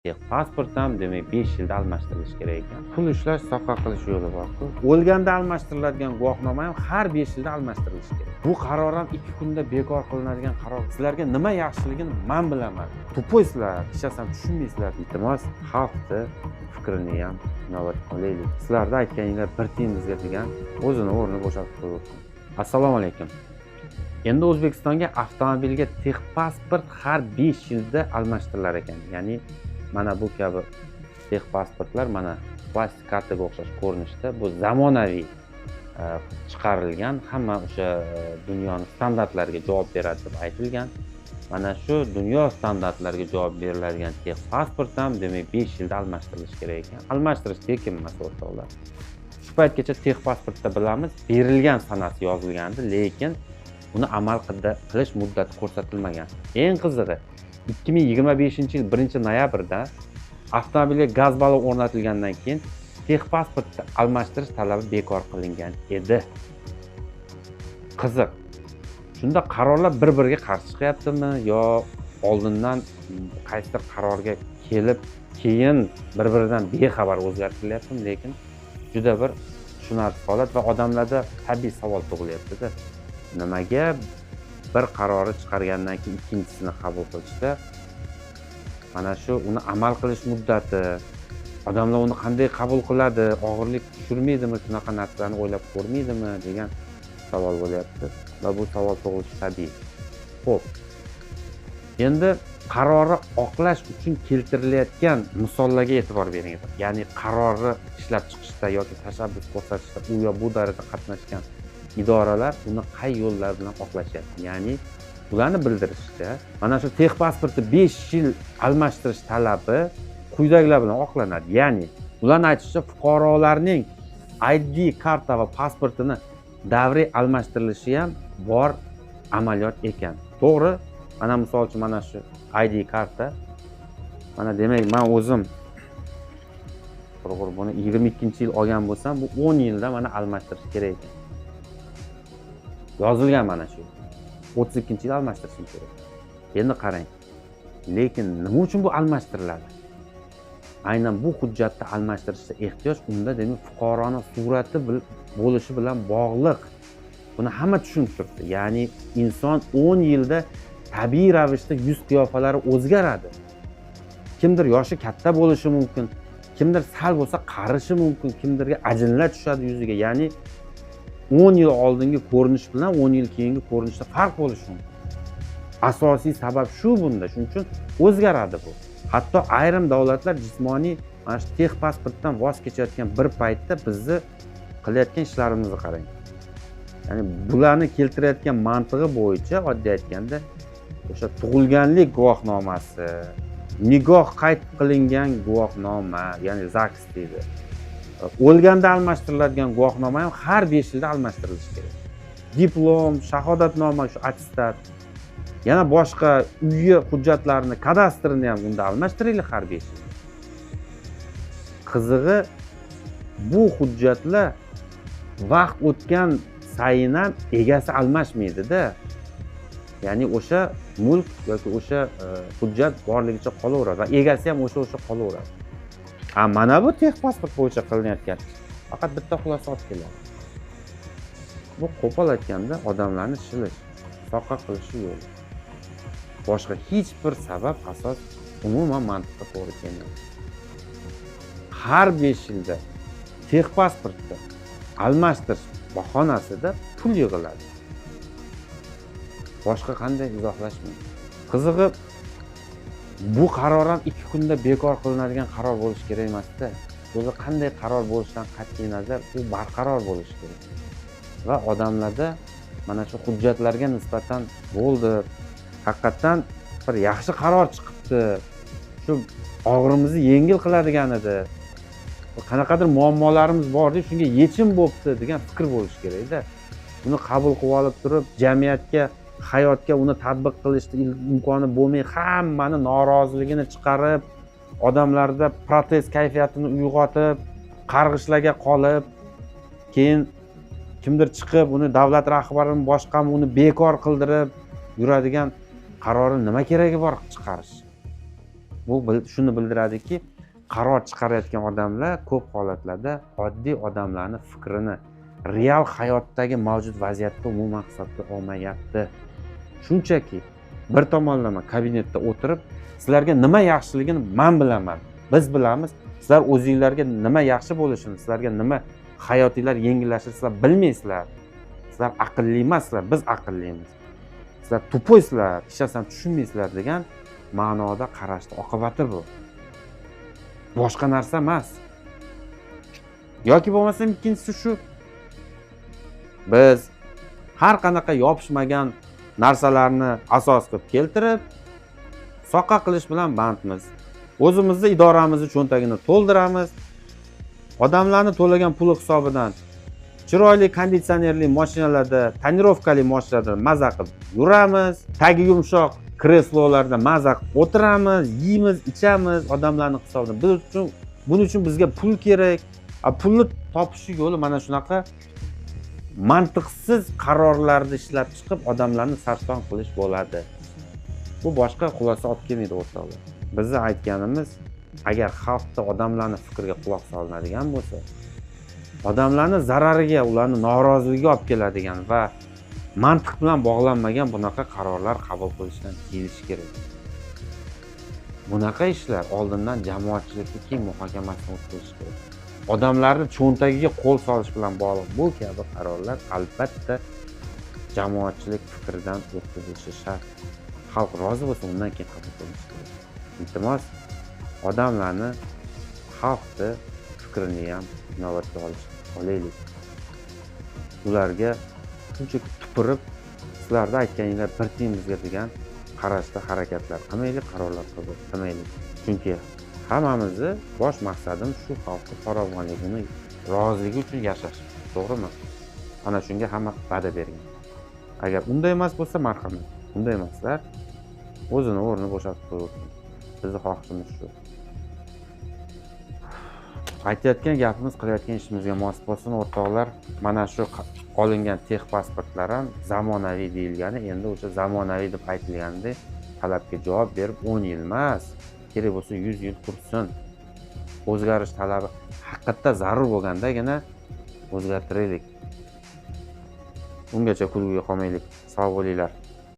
Pasport ham demak 5 yilda almashtirilishi kerak ekan. Pul ishlash, soqqa qilish yo'li bor-ku. O'lganda almashtiriladigan guvohnoma ham har 5 yilda almashtirilishi kerak. Bu qaror ham 2 kunda bekor qilinadigan qaror. Sizlarga nima yaxshiligini men bilaman. Тупой sizlar, hech narsani tushunmaysizlar. Iltimos, xalqni fikrini ham inobatga olaylik. Sizlarda aytganinglar bir tiyin bizga degan o'zini o'rnini bo'shatib qo'yib. Assalomu alaykum. Endi O'zbekistonga avtomobilga texpasport har 5 yilda almashtirilar ekan. Ya'ni mana bu kabi texpasportlar mana plastik kartaga o'xshash ko'rinishda, bu zamonaviy chiqarilgan, hamma o'sha dunyoni standartlariga javob beradi deb aytilgan. Mana shu dunyo standartlariga javob beriladigan texpasport ham demak 5 yilda almashtirilishi kerak ekan. Almashtirish tekin emas, o'rtoqlar. Shu paytgacha texpasportda bilamiz, berilgan sanasi yozilgandi, lekin uni amal qilish muddati ko'rsatilmagan. Eng qizig'i, 2025-yil 1-noyabrda avtomobilga gaz ballon o'rnatilgandan keyin texpasportni almashtirish talabi bekor qilingan edi. Qiziq. Shunda qarorlar bir-biriga qarshi chiqyaptimi yo oldindan qaysidir qarorga kelib, keyin bir-biridan bexabar o'zgartirilyaptimi, lekin juda bir tushunarsiz holat va odamlarda tabiiy savol tug'ilyapti-da. Nimaga bir qarori chiqargandan keyin ikkinchisini qabul qilishda mana shu uni amal qilish muddati, odamlar uni qanday qabul qiladi, og'irlik tushirmaydimi, shunaqa narsalarni o'ylab ko'rmaydimi degan savol bo'lyapti va bu savol tug'ilishi tabiiy. Xo'p, endi qarorni oqlash uchun keltirilayotgan misollarga e'tibor bering. Ya'ni qarorni ishlab chiqishda yoki tashabbus ko'rsatishda u yo bu darajada qatnashgan idoralar uni qay yo'llar bilan oqlashyapti? Ya'ni ularni bildirishicha, mana shu texpasportni 5 yil almashtirish talabi quyidagilar bilan oqlanadi. Ya'ni ularni aytishicha, fuqarolarning ID karta va pasportini davriy almashtirilishi ham bor amaliyot ekan. To'g'ri, mana misol uchun mana shu ID karta, mana demak men o'zim buni 22-yil olgan bo'lsam, bu 10 yilda mana almashtirish kerak ekan. Yozilgan mana shu. 32-yil almashtirishim kerak. Endi qarang. Lekin nima uchun bu almashtiriladi? Aynan bu hujjatni almashtirishda ehtiyoj unda demak fuqaroni surati bo'lishi bilan bog'liq. Buni hamma tushunib turibdi. Ya'ni inson 10 yilda tabiiy ravishda yuz qiyofalari o'zgaradi. Kimdir yoshi katta bo'lishi mumkin, kimdir sal bo'lsa qarishi mumkin, kimdirga ajinlar tushadi yuziga. Ya'ni 10 yil oldingi ko'rinish bilan 10 yil keyingi ko'rinishda farq bo'lishi mumkin. Asosiy sabab shu bunda, shuning uchun o'zgaradi bu. Hatto ayrim davlatlar jismoniy mana shu texpasportdan voz kechayotgan bir paytda bizni qilayotgan ishlarimizni qarang. Ya'ni bularni keltirayotgan mantig'i bo'yicha oddiy aytganda o'sha tug'ilganlik guvohnomasi, nikoh qayd qilingan guvohnoma, ya'ni ZAGS deydi. O'lganda almashtiriladigan guvohnoma ham har 5 yilda almashtirilishi kerak. Diplom, shahodatnoma, shu attestat, yana boshqa uyi hujjatlarini, kadastrini ham unda almashtiraylik har 5 yil. Qizig'i, bu hujjatlar vaqt o'tgan sayin ham egasi almashmaydi-da. Ya'ni o'sha mulk yoki o'sha hujjat borligicha qolaveradi va egasi ham o'sha qolaveradi. Mana bu texpasport bo'yicha qilinayotgan faqat bitta xulosa olib keladi. Bu qo'pol aytganda odamlarni shilish, soqqa qilishi yo'li. Boshqa hech bir sabab, asos umuman mantiqqa to'g'ri kelmaydi. Har 5 yilda texpasportni almashtirish bahonasida pul yig'iladi. Boshqa qanday izohlash mumkin? Qizig'i, bu qaror ham 2 kunda bekor qilinadigan qaror bo'lishi kerak emasda. O'zi qanday qaror bo'lishidan qat'iy nazar, u barqaror bo'lishi kerak. Va odamlarda mana shu hujjatlarga nisbatan bo'ldi, haqiqatdan bir yaxshi qaror chiqibdi, shu og'rimizni yengil qiladigan edi, qanaqadir muammolarimiz bor deb shunga yechim bo'pti degan fikr bo'lishi kerakda. Uni qabul qilib olib turib, jamiyatga, hayotga uni tatbiq qilishni imkoni bo'lmay, hammani noroziligini chiqarib, odamlarda protest kayfiyatini uyg'otib, qarg'ishlarga qolib, keyin kimdir chiqib uni davlat rahbarimi boshqami uni bekor qildirib yuradigan qarori nima keragi bor chiqarish? Bu shuni bildiradiki, qaror chiqarayotgan odamlar ko'p holatlarda oddiy odamlarning fikrini, real hayotdagi mavjud vaziyatni umuman hisobga olmayapti. Shunchaki bir tomonlama kabinetda o'tirib, sizlarga nima yaxshiligini men bilaman, biz bilamiz, sizlar o'zinglarga nima yaxshi bo'lishini, sizlarga nima hayotinglar yengillashishini sizlar bilmaysizlar. Sizlar aqlli emassizlar, biz aqllimiz. Sizlar tupoysizlar, hech narsani tushunmaysizlar degan ma'noda qarashni oqibati bu. Boshqa narsa emas. Yoki bo'lmasam ikkinchisi shu. Biz har qanaqa yopishmagan narsalarni asos qilib keltirib, soqa qilish bilan bandmiz. O'zimizni idoramizni cho'ntagini to'ldiramiz. Odamlarni to'lagan puli hisobidan chiroyli konditsionerli mashinalarda, tonirovkali mashinalarda maza qilib yuramiz, tagi yumshoq kreslolarda maza qilib o'tiramiz, yeymiz, ichamiz odamlarning hisobidan. Biz uchun, buning uchun bizga pul kerak. Pulni topish yo'li mana shunaqa mantiqsiz qarorlarni ishlab chiqib odamlarni sarson qilish bo'ladi. Bu boshqa xulosa olib kelmaydi o'rtoqlar. Bizni aytganimiz, agar xalqda odamlarning fikriga quloq solinadigan bo'lsa, odamlarning zarariga, ularning noroziligiga olib keladigan va mantiq bilan bog'lanmagan bunaqa qarorlar qabul qilishdan tiyilish kerak. Bunaqa ishlar oldindan jamoatchilikning keng muhokamasini o'tkazish kerak. Odamlarni cho'ntagiga qo'l solish bilan bog'liq bu kabi qarorlar albatta jamoatchilik fikridan o'tkazilishi shart. Xalq rozi bo'lsa, undan keyin qabul qilinishi kerak. Iltimos, odamlarni, xalqni fikrini ham inobatga olaylik. Ularga shunchaki tupurib, sizlarda aytganinglar bir tiyin bizga degan qarashda harakatlar qilmaylik, qarorlar qabul qilmaylik. Chunki hammamizni bosh maqsadimiz shu xalqni farovonligini, roziligi uchun yashash, to'g'rimi? Ana shunga hamma va'da bergan. Agar unday emas bo'lsa, marhamat. Unday emaslar o'zini o'rnini bo'shatib qo'ysin. Bizni xohishimiz shu. Aytayotgan gapimiz qilayotgan ishimizga mos bo'lsin o'rtoqlar. Mana shu olingan tex pasportlar ham zamonaviy deyilgani, endi o'sha zamonaviy deb aytilgandek talabga javob berib 10 yil emas, kerak bo'lsa 100 yil tursin. O'zgarish talabi haqiqatda zarur bo'lgandagina o'zgartiraylik. Ungacha kulguga qolmaylik. Sog' bo'linglar.